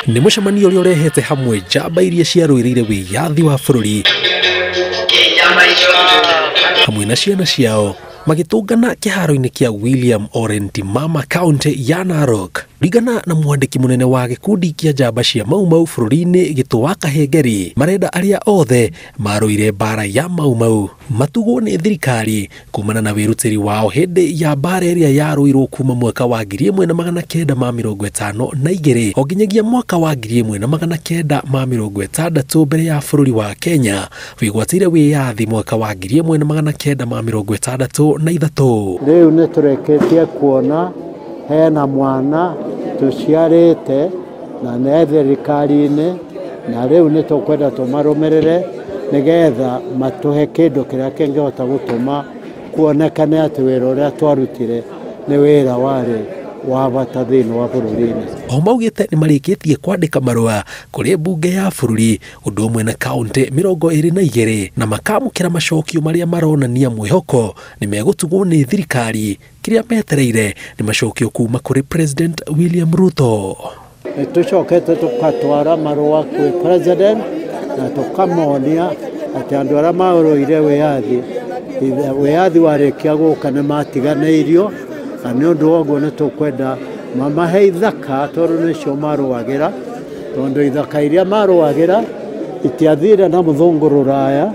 Nĩ mũcemanio ũrĩa ũrehete hamwe njamba iria ciarũĩrĩire wĩyathi wa bũrũri hamwe na ciana ciao magĩtũngana kĩharo-inĩ kĩa William Ole Ntimama kaunti ya Narok. Ringana na mwandĩki mũnene wa gĩkundi kĩa njamba cia Mau Mau bũrũri-inĩ Gĩtũ wa Kahengeri, marenda arĩa othe marũire mbara ya Mau Mau matugwo nĩ thirikari kumana na wĩrutĩri wao hĩndĩ ya mbara ĩrĩa yarũirwo kuma mwaka wa 1952 o nginyagia mwaka wa 1960 mbere ya bũrũri wa Kenya wĩgwatĩire wĩyathi mwaka wa 1963. Rĩu nĩ tũrĩkĩtie kuona hena mwana tũciarĩte na nĩ thirikari-inĩ, na rĩu nĩ tũkwenda tũmarũmĩrĩre nĩgetha matũhe kĩndũ kĩrĩa kĩngĩhota gũtũma kuonekane atĩ wĩra ũrĩa twarutire nĩ wĩra warĩ wa bata thĩinĩ wa bũrũri-inĩ. O maugĩte nĩ marĩkĩtie kwandĩka marũa kũrĩ mbunge ya bũrũri ũndũ ũmwe na kaunti 22 na makamũkĩra macokio marĩa maronania mwĩhoko nĩ megũtugwo nĩ thirikari. Kĩrĩa metereire nĩ macokio kuma kũrĩ President William Ruto. Nĩ tũcokete tũgatwara marũa kwĩ President na tũkamonia atĩ andũ arĩa marũire wĩyathi warĩkia gũka nĩ matiganĩirio, na nĩ ũndũ wa ũguo nĩ tũkwenda mamahe ithaka tondũ nĩcio marũagĩra, tondũ ithaka iria marũagĩra itiathire na mũthũngũ rũraya,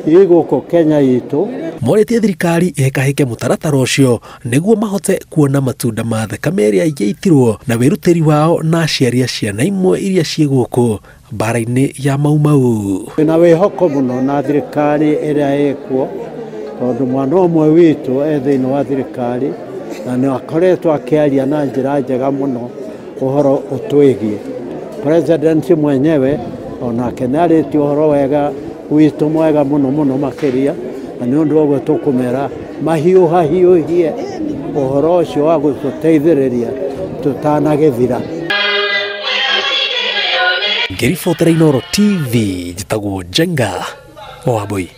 ĩ gũkũ Kenya itũ. Morĩtie thirikari ĩhĩkahĩke mũtaratara ũcio nĩguo mahote kuona matunda ma thakame ĩrĩa yaitirwo na wĩrutĩri wao na aciari a ciana imwe iria ciĩ gũkũ mbara-inĩ ya Mau Mau. Twĩna wĩhoko mũno na thirikari ĩrĩa ĩkuo, tondũ mwana ũmwe witũ e thĩinĩ wa thirikari na nĩ akoretwo akĩaria na njĩra njega mũno ũhoro ũtwĩgiĩ. President mwenyewe onake nĩ arĩtie ũhoro wega witũ mwega mũno mũno makĩria, na nĩ ũndũ wa ũguo tũkũmera mahiũhahiũhie ũhoro ũcio wa gũtũteithĩrĩria tũtanagĩthira. Ngĩribotera Inooro TV, njĩtagwo Njenga wa Wambui.